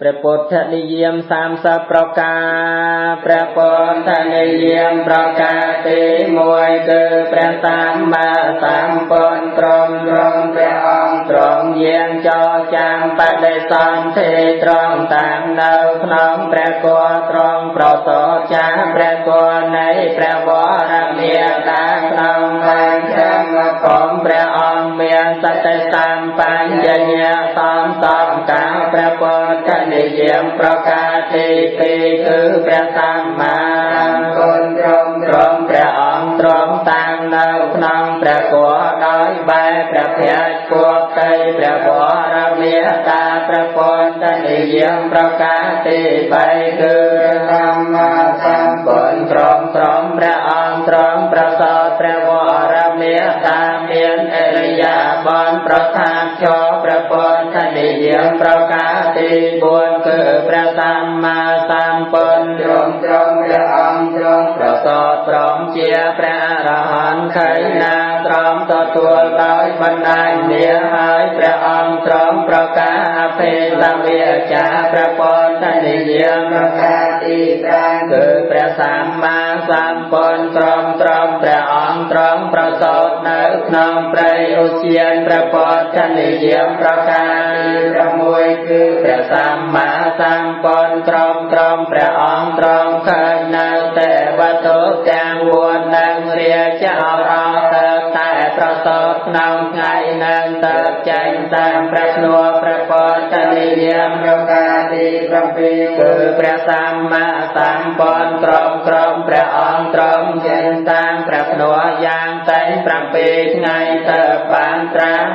ព្រះពុទ្ធនិយម30ប្រការព្រះពុទ្ធនិយមប្រការទី1គឺព្រះសម្មាសម្ពុទ្ធទ្រង់ទ្រង់ព្រះអង្គទ្រង់យាងចោចាំបដិសន្ធិទ្រង់តាំងនៅក្នុងព្រះគោទ្រង់ប្រសូតចាព្រះគោនៃព្រះវរមេតាក្នុងបានចាំកុំព្រះអង្គមានសតិសម្បញ្ញញ្ញាសំសំកាព្រះពុទ្ធនិយមប្រការទី2គឺព្រះសម្មាសម្ពុទ្ធទ្រង់ទ្រង់ព្រះអង្គទ្រង់តាំងនៅក្នុងព្រះគោដោយបែរព្រះភ័ក្ត្រពោធិព្រះវរមេតាព្រះពុទ្ធនិយមប្រការទី3គឺសម្មាសម្ពុទ្ធទ្រង់ទ្រង់ព្រះអង្គទ្រង់ប្រសើរព្រះវរមេតាមានអរិយាប័ណ្ណប្រថានចោព្រះពុទ្ធនិយមប្រការទី4គឺព្រះសម្មាសម្ពុទ្ធទ្រង់ទ្រង់ព្រះអង្គទ្រង់ប្រសើរព្រមជាព្រះអរហន្តខៃណាទ្រង់ទទួលដោយបណ្ដាញនាហើយព្រះអង្គទ្រង់ប្រកាសអភិសវាចាព្រះពុទ្ធនិយមប្រការទី5គឺព្រះសម្មាសម្ពុទ្ធទ្រង់ទ្រង់ព្រះអង្គទ្រង់ប្រសូតនៅក្នុងព្រៃឧទ្យានព្រះពុទ្ធនិយមប្រការទី6គឺព្រះសម្មាសម្ពុទ្ធទ្រង់ទ្រង់ព្រះអង្គទ្រង់ឃើញនៅទេវទូតទាំង4និងរាជអរោទៅតែប្រសូតក្នុងថ្ងៃនឹងទៅចេញតាមព្រះភ្នួព្រះពុទ្ធនិយមប្រការទី7គឺព្រះសម្មាសម្ពុទ្ធទ្រង់ទ្រង់ព្រះអង្គទ្រង់ចេញតាមព្រះភ្នួយ៉ាងតែ7ថ្ងៃទៅបានត្រាស់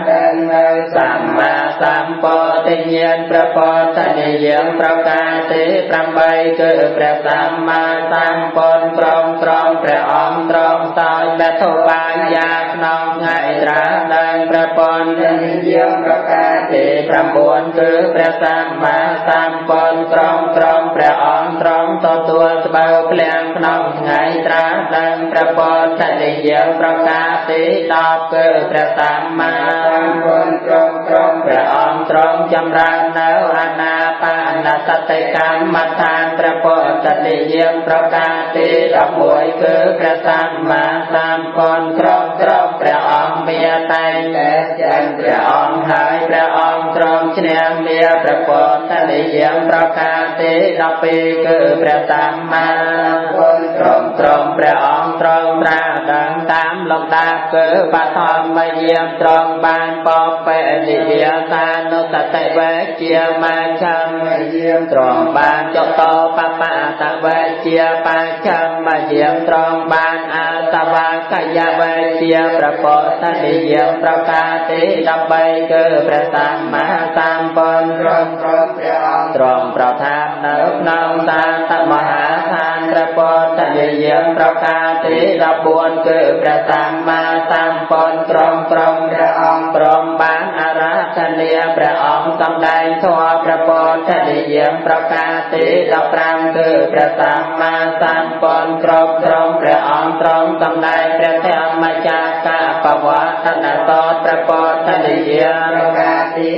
នៅសម្មាសម្ពោធិញ្ញាណព្រះពុទ្ធនិយមប្រការទី8គឺព្រះសម្មាសម្ពុទ្ធទ្រង់ទ្រង់ព្រះអង្គទ្រង់សោយមត្ថបាយាក្នុងថ្ងៃត្រាស់ដឹងព្រះពុទ្ធនិយមប្រការទី9គឺព្រះសម្មាសម្ពុទ្ធទ្រង់ទ្រង់ព្រះអង្គទ្រង់ទទួលស្បូវភ្លៀងក្នុងថ្ងៃត្រាស់ដឹងព្រះពុទ្ធនិយមប្រការទី10គឺព្រះសម្មាសម្ពុទ្ធទ្រង់ទ្រង់ព្រះអង្គទ្រង់ចម្រើននៅអានាបានសតិកម្មដ្ឋានព្រះពុទ្ធនិយមប្រការទី11គឺព្រះសម្មាសម្ពុទ្ធទ្រង់ទ្រង់ព្រះអង្គមានតែងតែចេញព្រះអង្គហើយព្រះអង្គទ្រង់ឈ្នះមាព្រះពុទ្ធនិយមប្រការទី12គឺព្រះសម្មាសម្ពុទ្ធទ្រង់ទ្រង់ព្រះអង្គទ្រង់ត្រាស់ដឹងតាមលំដាប់គឺបឋមយាមទ្រង់បានបបិនិយាសានុសតិវេជាមជ្ឈមយាមទ្រង់បានចតោបបតវេជាបច្ឆមយាមទ្រង់បានអាសវកយវេជាព្រះពុទ្ធនិយមប្រការទី13គឺព្រះសម្មាសម្ពុទ្ធទ្រង់ទ្រង់ព្រះអង្គទ្រង់ប្រថាប់នៅក្នុងសាន្តមហាឋានព្រះពុទ្ធនិយមប្រការទី14គឺព្រះសម្មាសម្ពុទ្ធទ្រង់ទ្រង់ព្រះអង្គទ្រង់បានអារាធនាព្រះអង្គសម្ដែងធម៌ព្រះពុទ្ធនិយមប្រការទី15គឺព្រះសម្មាសម្ពុទ្ធទ្រង់ទ្រង់ព្រះអង្គទ្រង់សម្ដែងព្រះធម្មចក្របវត្តនសោតព្រះពុទ្ធនិយមប្រការទី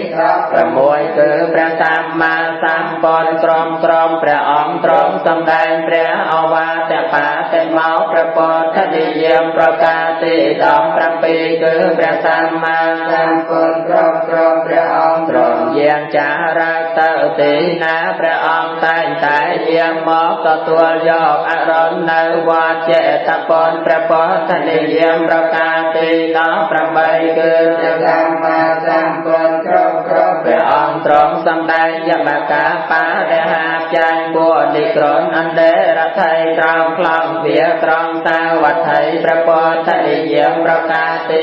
16គឺព្រះសម្មាសម្ពុទ្ធទ្រង់ទ្រង់ព្រះអង្គទ្រង់សម្ដែងព្រះអវាទបាតិមោព្រះពុទ្ធនិយមប្រការទី17គឺព្រះសម្មាសម្ពុទ្ធទ្រង់ទ្រង់ព្រះអង្គទ្រង់យាងចារទៅទីណាព្រះអង្គតែងតែយាងមកទទួលយកអរុណនៅវត្តចេតពនព្រះពុទ្ធនិយមប្រការទី18គឺព្រះសម្មាសម្ពុទ្ធទ្រង់ទ្រង់ព្រះអង្គទ្រង់សម្ដែងយមកាបារិហាចាញ់ពួកនិក្រនអន្តរថៃត្រង់ខ្លងវាត្រង់សាវត្ថីព្រះពុទ្ធនិយមប្រការទី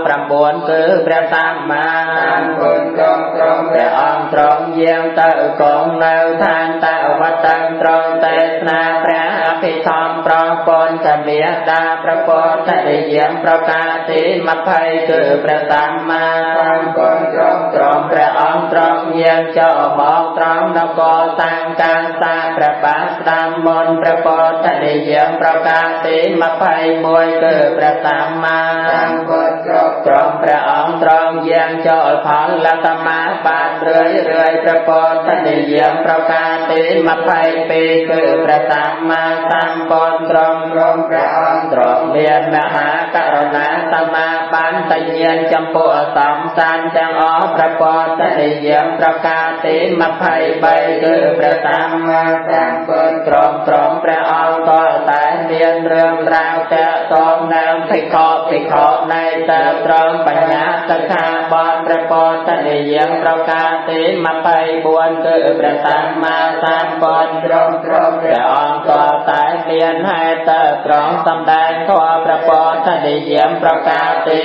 19គឺព្រះសម្មាសម្ពុទ្ធទ្រង់ទ្រង់ព្រះអង្គទ្រង់យាងទៅគង់នៅឋានតវត្តត្រង់ទេសនាព្រះអភិធម្មប្រ ពុទ្ធមេតាព្រះពុទ្ធនិយមប្រការទី20គឺព្រះសម្មាសម្ពុទ្ធក្រុមព្រះអង្គត្រង់យាងចូលមកត្រង់នគរសាងកាសាព្រះបាទស្ដាំមុនព្រះពុទ្ធនិយមប្រការទី21គឺព្រះសម្មាសម្ពុទ្ធក្រុមព្រះអង្គត្រង់យាងចូលផលលសមាបាទរឿយរឿយព្រះពុទ្ធនិយមប្រការទី22គឺព្រះសម្មាសម្ពុទ្ធក្រុមព្រះអង្គទ្រង់មានមហាករុណាសមាបានតញ្ញាណចំពោះសំសានទាំងអស់ព្រះពុទ្ធនិយមប្រការទី23គឺព្រះសម្មាសម្ពុទ្ធក្រុមព្រះអង្គក៏តែមានរឿងរ៉ាវតកតងនឹងភិក្ខុភិក្ខុនៃតើត្រង់បញ្ញាសិក្ខាបទព្រះពុទ្ធនិយមប្រការទី24គឺព្រះសម្មាសម្ពុទ្ធក្រុមព្រះអង្គក៏តែមានហេតុតើត្រង់សម្ដែងធម៌ព្រះពុទ្ធនិយមប្រការទី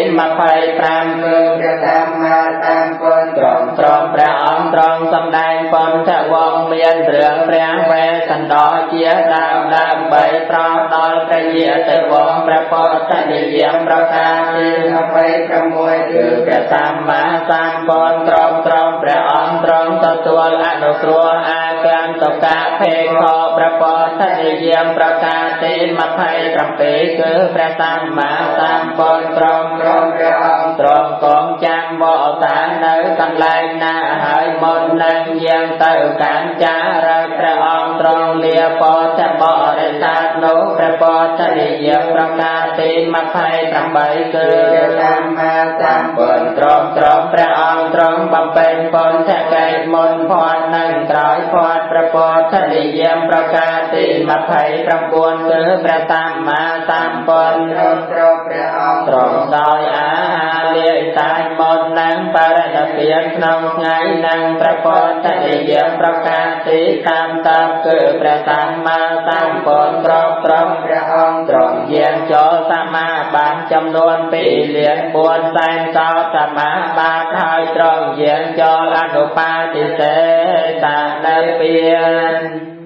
25គឺព្រះសម្មាសម្ពុទ្ធក្រុមព្រះអង្គត្រង់សម្ដែងប៉ុនតវងមានរឿងព្រះវេស្សន្តរជាដើមដើម្បីប្រោសដល់ព្រះយាតិវង្សព្រះពុទ្ធនិយមប្រការទី26គឺព្រះសម្មាសម្ពុទ្ធក្រុមព្រះអង្គត្រង់ទទួលអនុគ្រោះអាគន្តុកៈភេខោព្រះពុទ្ធនិយមប្រការទី27គឺព្រះសម្មាសម្ពុទ្ធក្រុមព្រះអង្គទ្រង់គង់ចាំវតានៅកន្លែងណាហើយមុននឹងយាងទៅកាន់ចារព្រះអង្គទ្រង់លាពោធបរិស័ទនោះព្រះពុទ្ធនិយមប្រការទី28គឺព្រះសម្មាសម្ពុទ្ធក្រុមព្រះអង្គទ្រង់បំពេញបុណ្យកិច្ចមុនផាត់និងក្រោយផាត់ព្រះពុទ្ធនិយមប្រការទី29គឺព្រះសម្មាសម្ពុទ្ធក្រុមព្រះអង្គទ្រង់ដោយអាហារលាយសាច់មុននឹងបរិនិព្វានក្នុងថ្ងៃនឹងព្រះពុទ្ធនិយមប្រការទី30គឺព្រះសម្មាសម្ពុទ្ធក្រុមព្រះអង្គទ្រង់យាងចូលសមាបានចំនួន2លាន4សែនកោសមាបាទហើយទ្រង់យាងចូលអនុបាទិសេសានិព្វាន។